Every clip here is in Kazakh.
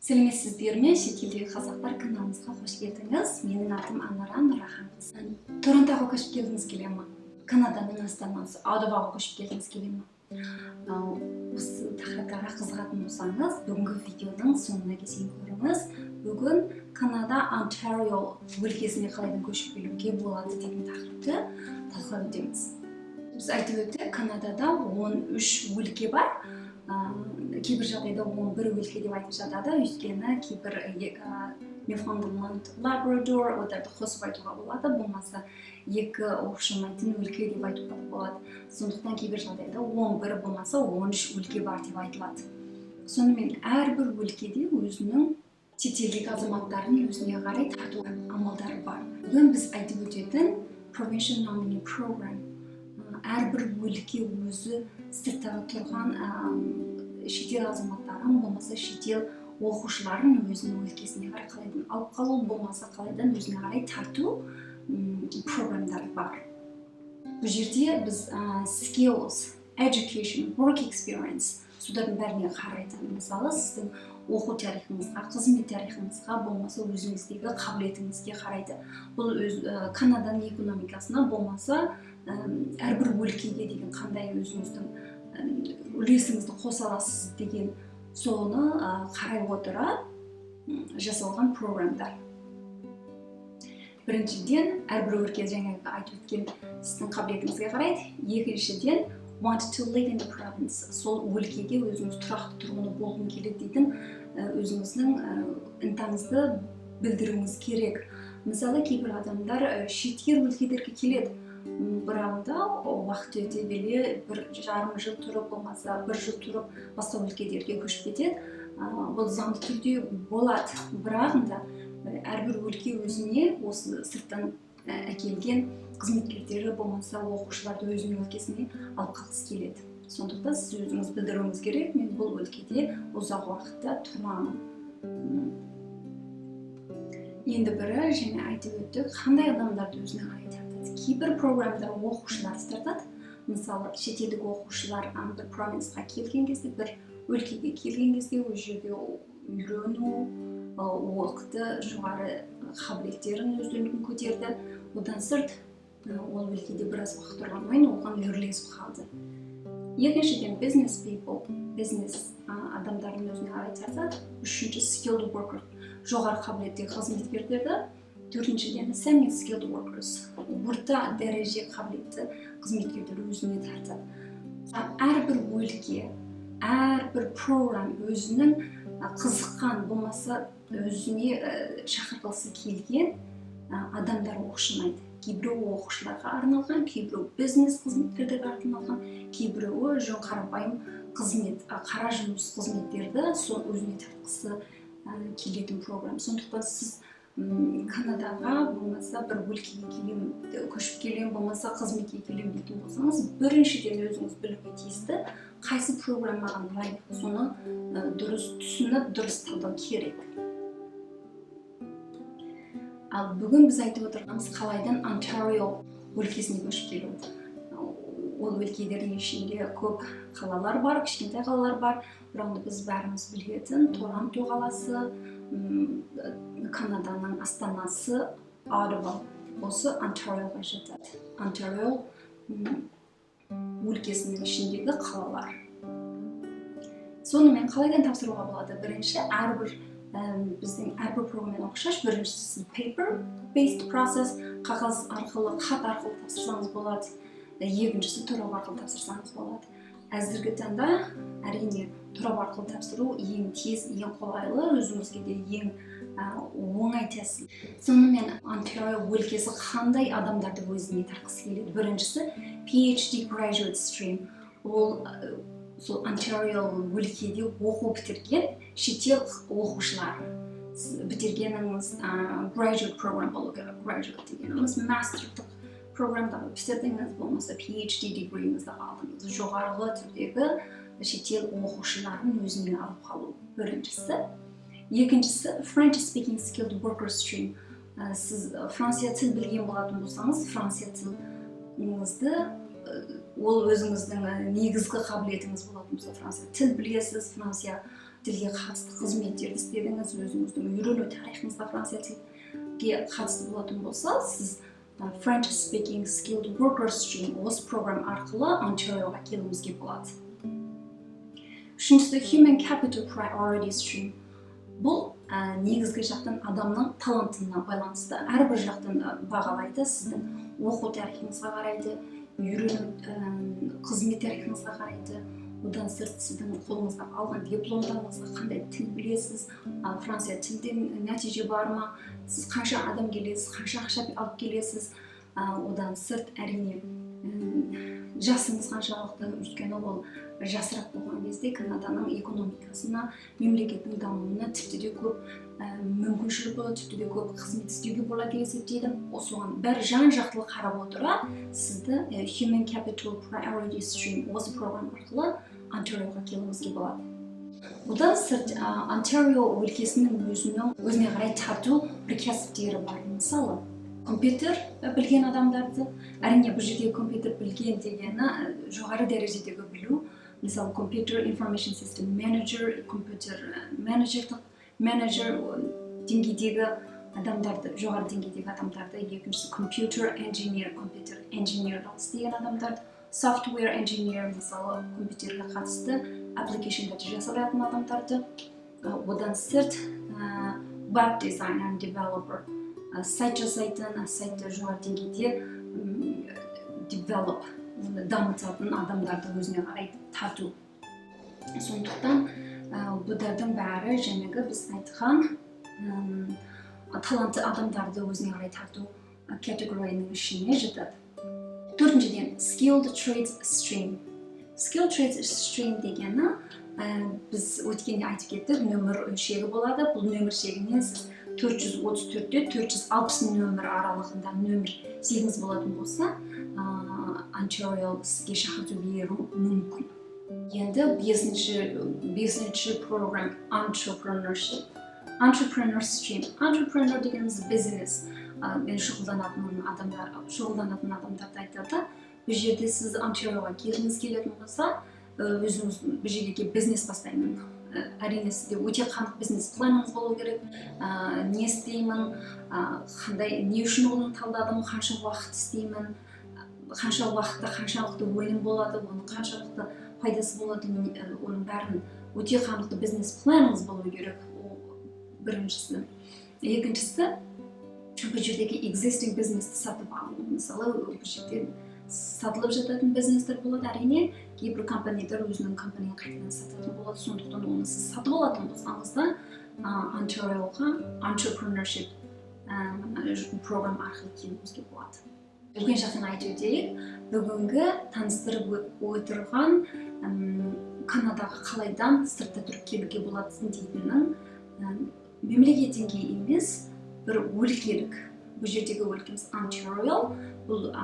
Сәлеметсіздер ме, шетелдегі қазақтар! Каналымызға қош келдіңіз! Менің атым Анара Нұраханқызы. Торонтоға көшіп келгіңіз келе ма? Канаданың астанасы Оттаваға көшіп келгіңіз келе ма? Осы тақырыптарға қызығатын болсаңыз, бүгінгі видеоның соңына дейін көріңіз. Бүгін Канада Онтарио өлкесіне қалайдан көшіп келуге болады деген тақырыпты талқылап өтеміз. Біз айтып өттік, Канадада 13 өлке бар. Кейбір жағдайда 11 өлке деп айтып жатады, өйткені кейбір Ньюфаундленд, Лабрадор, оларды қосып айтуға болады, болмаса екі ұқсамайтын өлке деп айтуға да болады. Сондықтан кейбір жағдайда 11 болмаса 13 өлке бар деп айтылады. Сонымен, әрбір өлкеде өзінің шетелдік азаматтарын өзіне қарай тарту амалдары бар. Бүгін біз айтып өтетін Provincial Nominee Program, әрбір өлке өзі сырттағы тұрған шетел азаматтарын болмаса шетел оқушыларын өзінің өлкесіне қарай қалайдан алып қалу болмаса қалайдан өзіне қарай тарту программдары бар. Бұл жерде біз skills, education, work experience, солардың бәріне қарайды. Мысалы, сіздің оқу тарихыңызға, қызмет тарихыңызға болмаса өзіңіздегі қабілетіңізге қарайды. Бұл өз Канаданың экономикасына болмаса әрбір өлкеге деген қандай өзіңіздің үлесіңізді қоса аласыз деген, соны қарай отыра жасалған программдар. Біріншіден, әрбір өлке, жаңағы айтып өткен, сіздің қабілетіңізге қарайды. Екіншіден, want to live in the province, сол өлкеге өзіңіз тұрақты тұрғыны болғым келеді дейтін өзіңіздің ынтаңызды білдіруіңіз керек. Мысалы, кейбір адамдар шетел өлкелерге келеді, бірақ та уақыт өте келе 1,5 жыл тұрып болмаса бір жыл тұрып, басқа өлкелерге көшіп кетеді. Бұл заңды түрде болады, бірақ та әрбір өлке өзіне осы сырттан әкелген қызметкерлері болмаса оқушыларды өзінің өлкесіне алып қалғысы келеді. Сондықтан сіз өзіңіз білдіруіңіз керек: мен бұл өлкеде ұзақ уақытта тұрамын. Енді бірі, және айтып өттік, қандай адамдарды өзіне қарай тартады. Кейбір программдар оқушыларды тартады. Мысалы, шетелдік оқушылар бір провинцқа келген кезде, бір өлкеге келген кезде, ол жерде үйрену, оқыды, жоғары қабілеттерін өздерінің көтерді. Одан сырт, ол өлкеде біраз уақыт тұрғаннан кейін оған үйірлесіп қалды. Екіншіден, business people, бизнес адамдарын өзіне қарай тартады. Үшінші, skilled worker, жоғары қабілеттегі қызметкерлерді. Төртіншіден, semi skilled workers, орта дәреже қабілетті қызметкерлер өзіне тартады. Әрбір өлке, әрбір программ өзінің қызыққан болмаса өзіне шақырғысы келген адамдар оқшынайды. Кейбіреуі оқушыларға арналған, кейбіреуі бизнес қызметкерлерге арналған, кейбіреуі жөн қарапайым қызмет, қара жұмыс қызметтерді сол өзіне тартқысы келетін программ. Сондықтан сіз Канадаға болмаса бір өлкеге келем, көшіп келемін болмаса қызметке келемін дейтін болсаңыз, біріншіден, өзіңіз білуге тиісті, қайсы программ маған лайық, соны дұрыс түсініп, дұрыс талдау керек. Ал бүгін біз айтып отырғанымыз қалайдан Онтарио өлкесіне көшіп келу. Ол өлкелердің ішінде көп қалалар бар, кішкентай қалалар бар, бірақ енді біз бәріміз білетін Торонто қаласы, Канаданың астанасы Оттава осы Онтариоға жатады. Онтарио өлкесінің ішіндегі қалалар. Сонымен, қалайдан тапсыруға болады? Бірінші, әрбір біздің әрбір программамен ұқсас, біріншісі paper based process, қағаз арқылы, хат арқылы тапсырсаңыз болады. Екіншісі, торап арқылы тапсырсаңыз болады. Әзіргі таңда, әрине, торап арқылы тапсыру ең тез, ең қолайлы, өзіңізге де ең оңай тәсіл. Сонымен, Онтарио өлкесі қандай адамдарды өзіне тартқысы келеді? Біріншісі, PhD graduate stream. Ол сол Онтарио өлкеде оқу бітірген шетел оқушылары. Сіз бітіргеніңіз graduate program болу керек. Graduate дегеніміз мастерлік программды бітірдіңіз болмаса PhD degreeіңізді алдыңыз. Жоғарғы түрдегі шетел оқушыларын өзіне алып қалу біріншісі. Екіншісі, French speaking skilled worker stream. Сіз Франция тіл білген болатын болсаңыз, Франция тіліңізді, ол өзіңіздің негізгі қабілетіңіз болатын болса, Франция тіл білесіз, Франция тілге қатысты қызметтерді істедіңіз, өзіңіздің үйрену тарихыңызда франция тілге қатысты болатын болса, сіз French Speaking Skilled Worker Stream, осы программа арқылы Онтариоға келуіңізге болады. Үшіншісі Human Capital Priority Stream. Бұл негізгі жақтан адамның талантына байланысты, әрбір жақтан бағалайды, сіздің оқу тарихыңызға қарайды, үйрену, қызмет тарихыңызға қарайды, одан сырт сіздің қолыңызға алған дипломдарыңызға, қандай тіл білесіз, франция тілден нәтиже бар ма, сіз қанша адам келесіз, қанша ақша алып келесіз, одан сырт әрине жасыңыз қаншалықты, өйткені ол жасырақ болған кезде Канаданың экономикасына, мемлекеттің дамуына тіпті де көп мүмкіншілік болады, тіпті де көп қызмет істеуге болады деп есептейді. Соған бәрі жан-жақтылы қарап отыра, сізді Human Capital Priority Stream, осы программа арқылы Онтариоға келуіңізге болады. Бұдан сырт Онтарио өлкесінің өзінің өзіне қарай тарту бір кәсіптері бар. Мысалы, компьютер білген адамдарды, әрине бұл жерде компьютер білген дегені жоғары дәрежедегі білу, мысалы компьютер information system manager, компьютер менеджерлік менеджер деңгейдегі адамдарды, жоғары деңгейдегі адамдарды, екіншісі компьютер engineer, компьютер инженерлік істеген адамдарды, software engineer, мысалы компьютерге қатысты application дарды жасайтын адамдарды, одан сырт web designer, developer, сайт жасайтын, сайтты жоғары деңгейде develop, оны дамытатын адамдарды өзіне қарай тарту. Сондықтан бұдардың бәрі жаңағы біз айтқан талантты адамдарды өзіне қарай тарту категорияның ішіне жатады. Төртіншіден, skilled trades stream. Skilled trades stream дегені біз өткенде айтып кеттік, нөмір шегі болады. Бұл нөмір шегіне сіз 434-те 460 нөмір аралығында нөмір сегіңіз болатын болса, Онтарио сізге шақырту беру мүмкін. Енді бесінші программ entrepreneurship. Entrepreneur stream. Entrepreneur дегеніміз бизнес мен шұғылданатын адамдар, шұғылданатын адамдарды айтады. Бұл жерде сіз Онтариоға келгіңіз келетін болса, өзіңіз бұл жерге келіп бизнес бастаймын. Әрине сізде өте қанық бизнес планыңыз болу керек. Не істеймін, қандай, не үшін оны талдадым, қанша уақыт істеймін, қанша уақытта қаншалықты өнім болады, оның қаншалықты пайдасы болады, оның бәрін өте қанықты бизнес планыңыз болу керек. Ол біріншісі. Екіншісі, бұл жердегі existing бизнесті сатып алу. Мысалы, бұл жерде сатылып жататын бизнестер болады, әрине кейбір компаниялар өзінің компанияны қайтадан сататын болады. Сондықтан оны сіз сатып алатын болсаңыз да, Онтариоға entrepreneurship программ арқылы келуіңізге болады. Үлкен жақтан айтып өтейік, бүгінгі таныстырып отырған Канадаға қалайдан сыртта тұрып келуге болады дейтіннің мемлекет деңгейі емес, бір өлкелік. Бұл жердегі өлкеміз Онтарио, бұл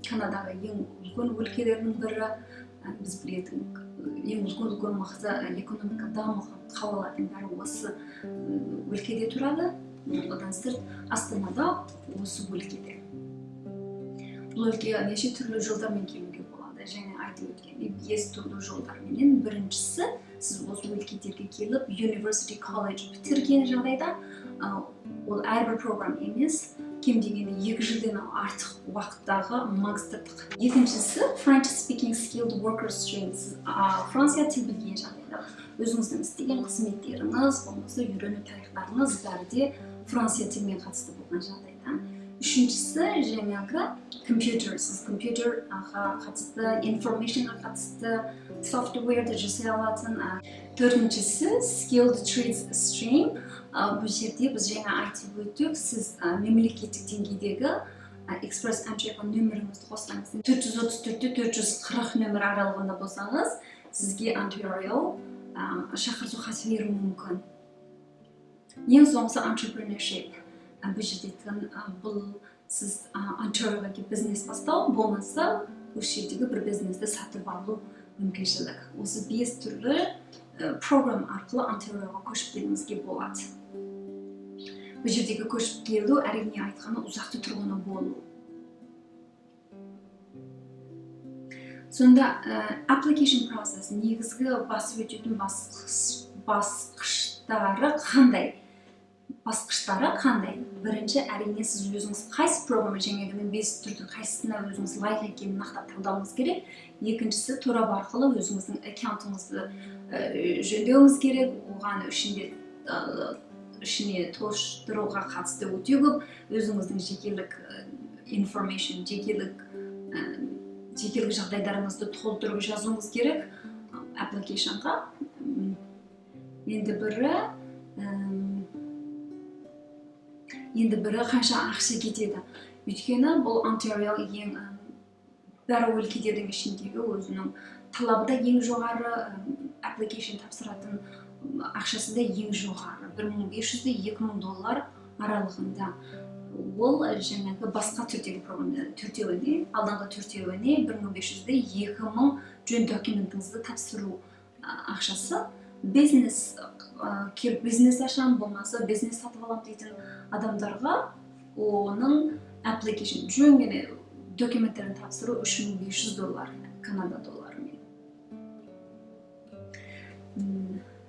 Канадағы ең үлкен өлкелердің бірі. Біз білетін ең үлкен мықты экономика дамыған қалалардың бәрі осы өлкеде тұрады. Одан сырт астанада осы өлкеде. Бұл өлкеге неше түрлі жолдармен келуге болады. Және айтып өткендей, бес түрлі жолдарменен. Біріншісі, сіз осы өлкелерге келіп university college бітірген жағдайда, ол әрбір программ емес, кем дегенде 2 жылдан артық уақыттағы магистрлық. Екіншісі, French speaking skilled worker stream. Сіз франция тіл білген жағдайда, өзіңіздің істеген қызметтеріңіз болмаса үйрену тарихтарыңыз бәрі де франция тілімен қатысты болған жағдайда. Үшіншісі, жаңағы компьютер, сіз компьютерға қатысты, information ға қатысты software ді жасай алатын. Төртіншісі, skilled trades stream. Бұл жерде біз жаңа айтып өттік, сіз мемлекеттік деңгейдегі Express Entry нөміріңізді қоссаңыз, 434-те 440 нөмір аралығында болсаңыз, сізге Онтарио шақырту хаты беруі мүмкін. Ең соңғысы, entrepreneurship. Бұл жерде айтқан, бұл сіз Онтариоға келіп бизнес бастау болмаса осы жердегі бір бизнесті сатып алу мүмкіншілік. Осы бес түрлі программ арқылы Онтариоға көшіп келуіңізге болады. Бұл жердегі көшіп келу, әрине айтқаны, ұзақты тұрғыны болу. Сонда application process, негізгі басып өтетін Басқыштары қандай? Басқыштары қандай? Бірінші, әрине, сіз өзіңіз қайсы программа, жаңағының 5 түрдің қайсысына өзіңіз лайық екенін нақтылап таңдауыңыз керек. Екіншісі, торап арқылы өзіңіздің аккаунтыңызды жөндеуіңіз керек. Оған ішіне толтыруға қатысты өте көп өзіңіздің жекелік information, жекелік жағдайларыңызды толтырып жазуыңыз керек application-ға. Енді бірі қанша ақша кетеді? Өйткені бұл Онтарио ең бәрі өлкелердің ішіндегі өзінің талабы да ең жоғары, application тапсыратын ақшасы да ең жоғары, 1500 2000 доллар аралығында. Ол жаңағы басқа түрдегі программа төртеуіне, алдыңғы төртеуіне 1500 2000 жөн документіңізді тапсыру ақшасы. Бизнес келіп, бизнес ашамын, болмаса бизнес сатып аламын дейтін адамдарға оның application, жөн ғана документтерін тапсыру 3500 доллар Канада долларымен.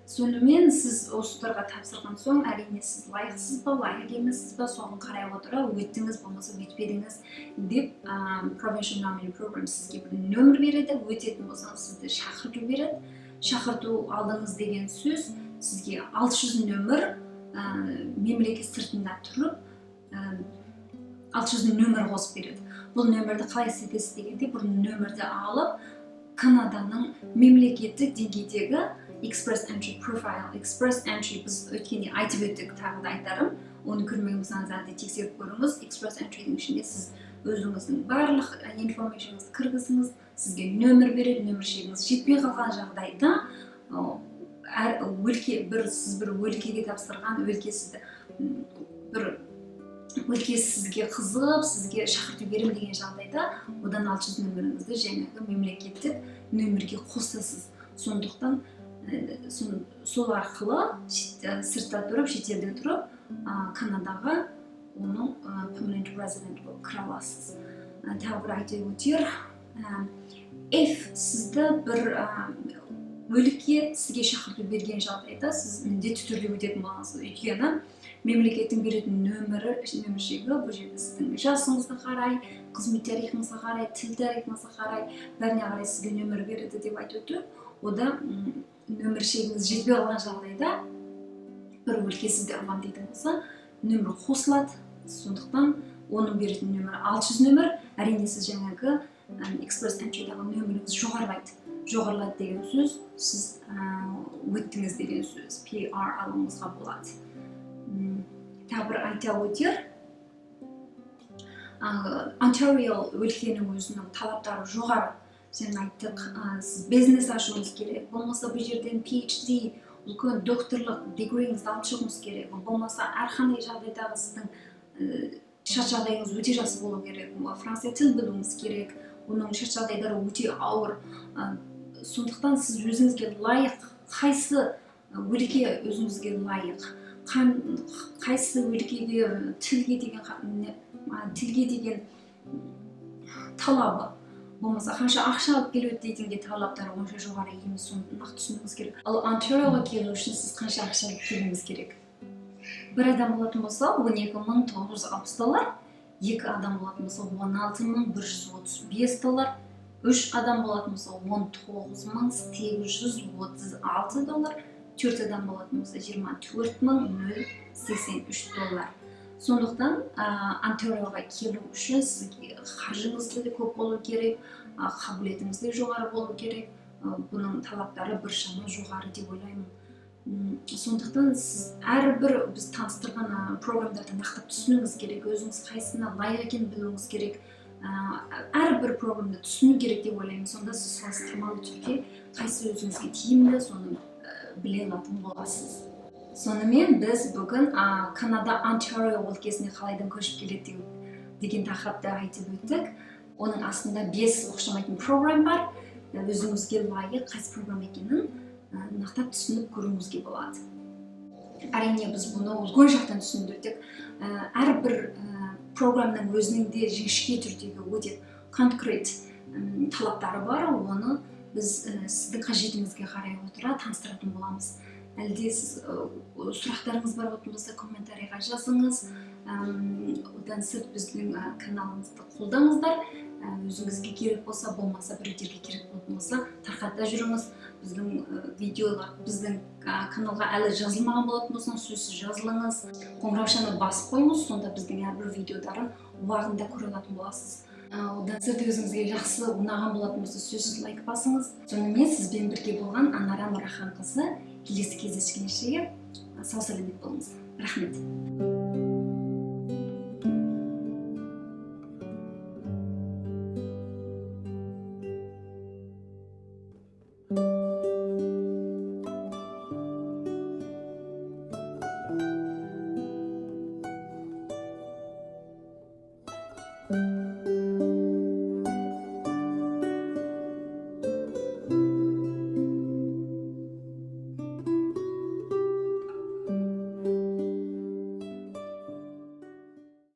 Сонымен сіз осыларға тапсырған соң, әрине, сіз лайықсыз ба, лайық емессіз ба, соған қарай отыра өттіңіз, болмаса өтпедіңіз деп Provincial Nominee Program сізге бір нөмір береді. Өтетін болсаңыз, сізді шақырту береді. Шақырту алдыңыз деген сөз, сізге 600 нөмір мемлекет сыртында тұрып, 600 нөмір қосып береді. Бұл нөмірді қалай істетесіз дегенде, бұл нөмірді алып, Канаданың мемлекеттік деңгейдегі Express Entry Profile. Express Entry біз өткенде айтып өттік, тағы да айтарым, оны көрмеген болсаңыз, әлі де тексеріп көріңіз. Express Entry'дің ішінде сіз өзіңіздің барлық information ыңызды кіргізіңіз, сізге нөмір береді. Нөмір шегіңіз жетпей қалған жағдайда, әр өлке бір, сіз бір өлкеге тапсырған өлке сізді бір өлке сізге қызығып, сізге шақырту беремін деген жағдайда, одан 600 нөміріңізді жаңағы мемлекеттік нөмірге қосасыз. Сондықтан сол арқылы сыртта тұрып, шетелде тұрып, Канадаға оның permanent resident болып кіре аласыз. Тағы бір айта өтер, if сізді бір өлке сізге шақырту берген жағдайда, сіз міндетті түрде өтетін боласыз. Өйткені мемлекеттің беретін нөмірі, нөміршегі бұл жерде сіздің жасыңызға қарай, қызмет тарихыңызға қарай, тіл тарихыңызға қарай, бәріне қарай сізге нөмір береді деп айтып өтті. Ода нөміршегіңіз жетпей қалған жағдайда, бір өлке сізді аламын дейтін болса, нөмір қосылады. Сондықтан оның беретін нөмірі 600 нөмір. Әрине, сіз жаңағы Express Entry-дағы нөміріңіз жоғарылайды. Жоғарылады деген сөз, сіз өттіңіз деген сөз, PR алуыңызға болады. Тағы бір айта өтер, Онтарио өлкенің өзінің талаптары жоғары. Жаңа айттық, сіз бизнес ашуыңыз керек, болмаса бұл жерден PhD, үлкен докторлық degree іңізді алып шығуыңыз керек, болмаса әрқандай жағдайдағы сіздің шарт жағдайыңыз өте жақсы болу керек, Франция тіл білуіңіз керек. Оның шарт жағдайлары өте ауыр. Сондықтан сіз өзіңізге лайық қайсы өлке өзіңізге лайық, қайсы өлкеге тілге деген талабы, болмаса қанша ақша алып келеді дейтінге талаптары онша жоғары емес, соны нақты түсінуіңіз керек. Ал Онтариоға келу үшін сіз қанша ақша алып келуіңіз керек? Бір адам болатын болса, 12 960 доллар, екі адам болатын болса, 16 135 доллар, үш адам болатын болса, 19 836 доллар, төрт адам болатын болса, 24 083 доллар. Сондықтан Онтариоға келу үшін сізге қаржыңыз да көп болу керек, қабілетіңіз де жоғары болу керек. Бұның талаптары біршама жоғары деп ойлаймын. Сондықтан сіз әрбір біз таныстырған программдарды нақтылап түсінуіңіз керек, өзіңіз қайсысына лайық екенін білуіңіз керек, әрбір программды түсіну керек деп ойлаймын. Сонда сіз салыстырмалы түрде қайсы өзіңізге тиімді, соны біле алатын боласыз. Сонымен, біз бүгін Канада Онтарио өлкесіне қалайдан көшіп келеді деген тақырыпты айтып өттік. Оның астында бес ұқсамайтын программа бар. Өзіңізге лайық қайсы программа екенін нақтылап түсініп көруіңізге болады. Әрине, біз бұны үлкен жақтан түсіндірдік. Әрбір программның өзінің де жіңішке түрдегі өте конкрет талаптары бар. Оны біз сіздің қажетіңізге қарай отыра таныстыратын боламыз. Әлде сіз сұрақтарыңыз бар болатын болса, комментарийға жазыңыз. Одан сырт біздің каналымызды қолдаңыздар. Өзіңізге керек болса, болмаса біреулерге керек болатын болса, тарқата жүріңіз. Біздің видеолар, біздің каналға әлі жазылмаған болатын болсаңыз, сөзсіз жазылыңыз. Қоңыраушаны басып қойыңыз, сонда біздің әрбір видеодарын уағында көре алатын боласыз. Одан сырт өзіңізге жақсы ұнаған болатын болса, сөзсіз лайк басыңыз. Сонымен, сізбен бірге болған Анара Нұраханқызы. Келесі кездескенше сау сәлемет болыңыз. Рахмет.